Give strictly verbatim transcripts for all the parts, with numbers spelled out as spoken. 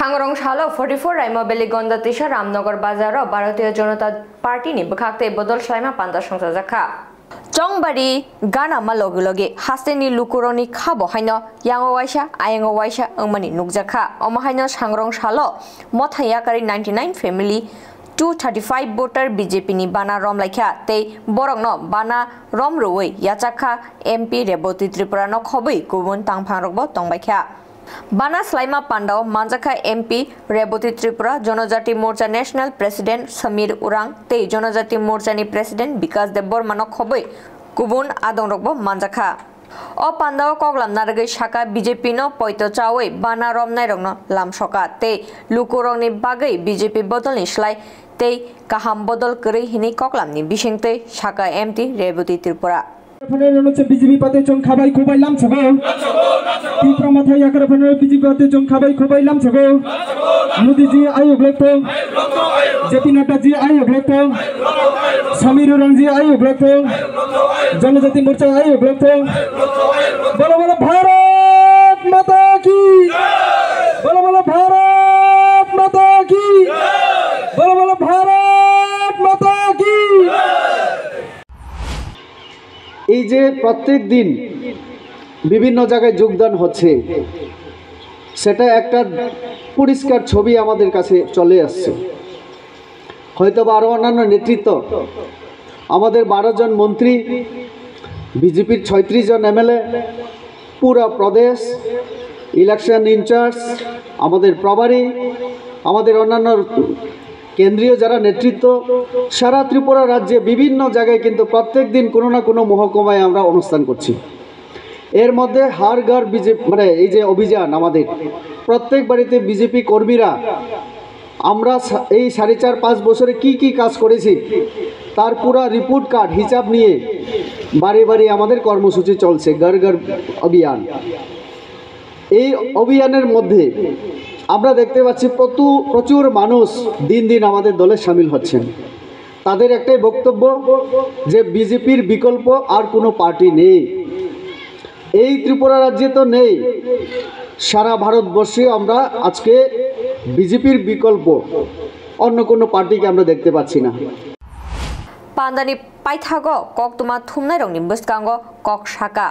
Sangrong salo forty four Raima Valley Gonda Tisa Ramnagar Bazar o Bharatiya Janata Party ni bwkhak tei bodol swlaima panda songchajak kha. Chongbari gana ma logi logi hasteni lukurokni khabo haino yango waisa, ayango waisa wngmani nukjak kha. Omo haino sangrong salo mothai yakarwi ninety nine family two thirty five voter B J P ni bana romlaikha tei borokno bana rom rwui yachak kha M P Reboti Tripura no khobwi kubun tangphangrokbo tongbaikha. Bana swlaima pandao manjakha M P Reboti Tripura, Jonojati Morcha National President Samir Urang tei Jonojati Morcha ni President Bikas Debbarma no khobwi kubun adongrokbo manjakha. O pandao koklam narwgwi saka B J P no poito chawi bana romnairokno lamsoka tei lukurokni bagwi B J P bodolni slai tei kaham bodol kwrwi hinwi koklamni bisingtwi saka M P Reboti Tripura. Phano rano se B J P pate chong khabai khubai lamsogo. Tipra Motha yakra phano B J P pate chong khabai khubai lamsogo. Modi ji ayok lokto. J P Nadda ji ayok lokto. Samir Urang ji ayok lokto. Janajati Morcha ayok lokto. Bolo bolo Bharat Mata ki. Bolo bolo Bharat Mata ki. Bolo bolo Bharat Mata ki. এই যে প্রত্যেক দিন বিভিন্ন জায়গায় যোগদান হচ্ছে, সেটা একটা পরিষ্কার ছবি আমাদের কাছে চলে আসছে। হয়তো বা আরও অন্যান্য নেতৃত্ব, আমাদের বারো জন মন্ত্রী, বিজেপির ছয়ত্রিশ জন এমএলএ, পুরা প্রদেশ, ইলেকশন ইনচার্জ, আমাদের প্রভারী, আমাদের অন্যান্য কেন্দ্রীয় যারা নেতৃত্ব, সারা ত্রিপুরা রাজ্যে বিভিন্ন জায়গায় কিন্তু প্রত্যেক দিন কোনো না কোনো মহকুমায় আমরা অনুষ্ঠান করছি। এর মধ্যে হর ঘর বিজেপি, মানে এই যে অভিযান, আমাদের প্রত্যেক বাড়িতে বিজেপি কর্মীরা, আমরা সা-, এই সাড়ে চার পাঁচ বছরে কি কি কাজ করেছি, তার পুরা রিপোর্ট কার্ড হিসাব নিয়ে বাড়ি বাড়ি আমাদের কর্মসূচি চলছে, ঘর ঘর অভিযান। এই অভিযানের মধ্যে আমরা দেখতে পাচ্ছি প্রতু-, প্রচুর মানুষ দিন দিন আমাদের দলে সামিল হচ্ছেন। তাদের একটাই বক্তব্য যে বিজেপির বিকল্প আর কোনো পার্টি নেই। এই ত্রিপুরা রাজ্যে তো নেই, সারা ভারতবর্ষে আমরা আজকে বিজেপির বিকল্প অন্য কোনো পার্টিকে আমরা দেখতে পাচ্ছি না। Pandani paithago koktwma thumnairokni bwskango kok saka.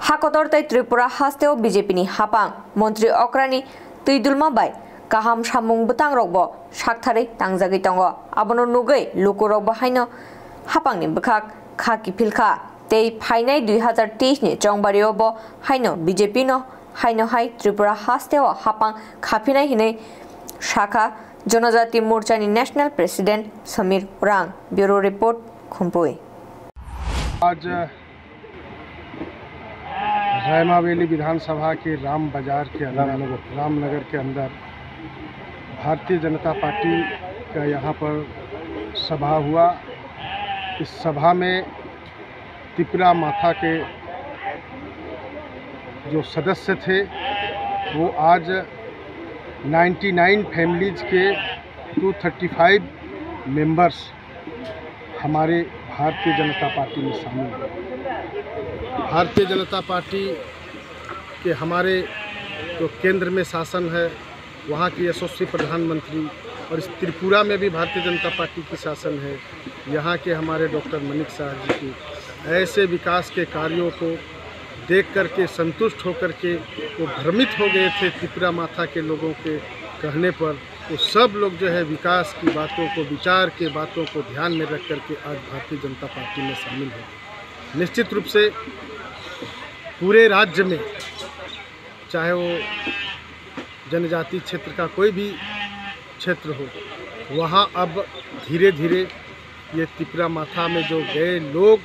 Hakotor tei Tripura hasteo B J P ni hapang montri okrani twidulma bai kaham samung bwtangrokbo saktharwi tangjagwi tongo. Abono nugwi lukurokbo haino hapangni bwkhak kha kiphilkha tei phainai dui hazar teis ni chongbario bo haino B J P no haino hai Tripura hasteo hapang khaphinai hinwi sakha Jonojati Morcha ni National President Samir Urang. Bureau Report, Khumpui. आज रायमा वैली विधानसभा के राम बाजार के अंदर, रामनगर। रामनगर के अंदर भारतीय जनता पार्टी का यहाँ पर सभा हुआ। इस सभा में तिपरा माथा के जो सदस्य थे, वो आज नाइंटी नाइन फैमिलीज के टू थर्टी फ़ाइव मेंबर्स हमारे भारतीय जनता पार्टी में शामिल हैं। भारतीय जनता पार्टी के हमारे जो केंद्र में शासन है, वहाँ की यशस्वी प्रधानमंत्री, और इस त्रिपुरा में भी भारतीय जनता पार्टी की शासन है, यहाँ के हमारे डॉक्टर मानिक साहा जी के ऐसे विकास के कार्यों को देख करके, संतुष्ट होकर के वो भ्रमित हो गए थे तिपरा माथा के लोगों के कहने पर। वो सब लोग जो है विकास की बातों को, विचार के बातों को ध्यान में रख करके आज भारतीय जनता पार्टी में शामिल है। निश्चित रूप से पूरे राज्य में, चाहे वो जनजाति क्षेत्र का कोई भी क्षेत्र हो, वहाँ अब धीरे धीरे ये तिपरा माथा में जो गए लोग,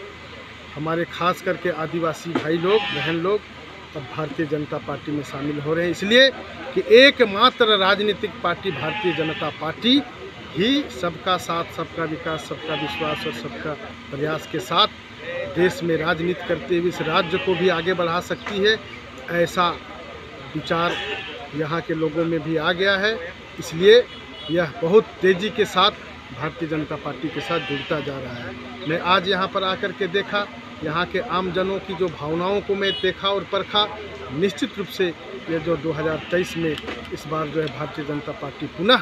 हमारे खास करके आदिवासी भाई लोग, बहन लोग, अब भारतीय जनता पार्टी में शामिल हो रहे हैं, इसलिए कि एकमात्र राजनीतिक पार्टी भारतीय जनता पार्टी ही सबका साथ, सबका विकास, सबका विश्वास और सबका प्रयास के साथ देश में राजनीति करते हुए इस राज्य को भी आगे बढ़ा सकती है, ऐसा विचार यहाँ के लोगों में भी आ गया है। इसलिए यह बहुत तेजी के साथ भारतीय जनता पार्टी के साथ जुड़ता जा रहा है। मैं आज यहाँ पर आकर के देखा, यहाँ के आम जनों की जो भावनाओं को मैं देखा और परखा, निश्चित रूप से ये जो दो हज़ार तेईस में इस बार जो है भारतीय जनता पार्टी पुनः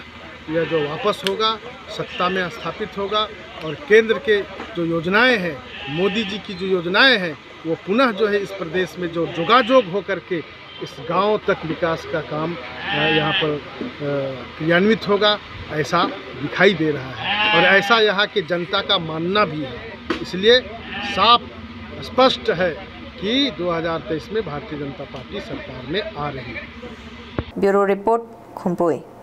यह जो वापस होगा, सत्ता में स्थापित होगा और केंद्र के जो योजनाएं हैं, मोदी जी की जो योजनाएं हैं, वो पुनः जो है इस प्रदेश में जो जोगाजोग होकर के इस गांव तक विकास का काम, अ, यहाँ पर, अ, क्रियान्वित होगा, ऐसा दिखाई दे रहा है और ऐसा यहाँ के जनता का मानना भी है। इसलिए साफ स्पष्ट है कि दो हज़ार तेईस में भारतीय जनता पार्टी सरकार में आ रही है। Bureau Report, Khumpui.